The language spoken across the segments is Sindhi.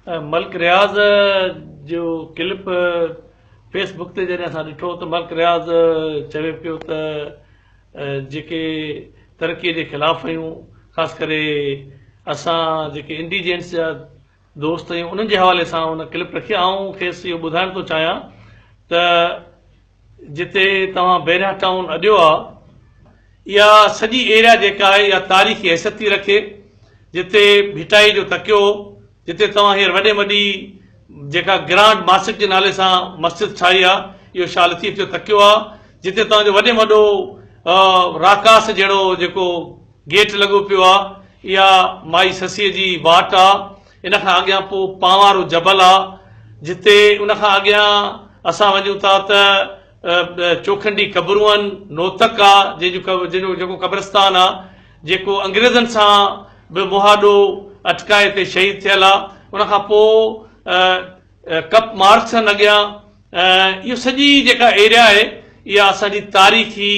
ملڪ رياض جو ڪلپ فيس بڪ تي جڏهن اسان ڏٺو ته ملڪ رياض چوي پيو ته جيڪي ترقي جي خلاف آهيون خاص ڪري اسان جيڪي انڊيجنس جا دوست آهيون انهن جي حوالي سان ان ڪلپ رکي آئون کيس اهو ٻڌائڻ ٿو چاهيان ته جتي توهان بحريا ٽائون اڏيو آ اها سڄي ايريا جيڪا آهي اها تاريخي حيثيت ٿي رکي جتي ڀٽائي جو تڪيو هو جتي توهان هينئر وڏي ۾ وڏي جيڪا گرانڊ ماسڪ جي نالي سان مسجد ٺاهي آ اهو شاهه لطيف جو تڪيو آ جتي توهان جو وڏي ۾ وڏو راڪاس جهڙو جيڪو گيٽ لڳو پيو آ اها مائي سسيء جي واٽ آ ان کان اڳيان پوء پانوارو جبل آ، جتي ان کان اڳيان اسان وڃون ٿا ته چوکنڊي قبرون آهن، نوتڪ آ، جنهن جو جيڪو قبرستان آ، جيڪو انگريزن سان به مهاڏو اٽڪائي تي شهيد ٿيل آ، ان کان پوء ڪپ مارڪس آهن اڳيان. اهو سڄي جيڪا ايريا آهي اها اسان جي تاريخي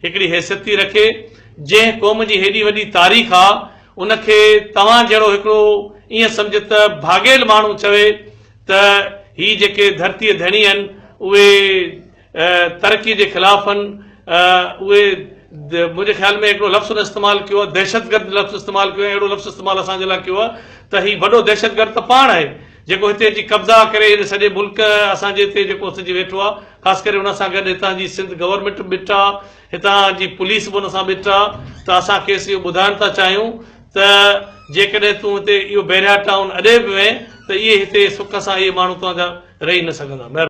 هڪڙي حيثيت ٿي رکي جنهن قوم جي هيڏي وڏي تاريخ آ ان کي توهان جهڙو هڪڙو ائين سمجهه ته ڀاڳيل ماڻهو چوي ته هي جيڪي ڌرتيء ڌڻي آهن اهي ترقي جي خلاف آهن اهي منهنجي خيال ۾ هڪڙو لفظ هن استعمال ڪيو آهي دهشتگرد لفظ استعمال ڪيو آهي اهڙو لفظ استعمال اسان جي لاء ڪيو آهي ته هي وڏو دهشتگرد ته پاڻ آهي جيڪو هتي اچي قبضا ڪري هن سڄي ملڪ اسان جي هتي جيڪو سڄي ويٺو آ خاص ڪري ان سان گڏ هتان جي سنڌ گورنمينٽ به ٻٽ آ هتان جي پوليس به ان سان ٻٽ آ ته اسان کيس اهو ٻڌائڻ ٿا چاهيون ته جيڪڏهن تون هتي اهو بحريا ٽائون اڏي به وئين ته اهي هتي سک سان اهي ماڻهو توهان جا رهي نه سگهندا.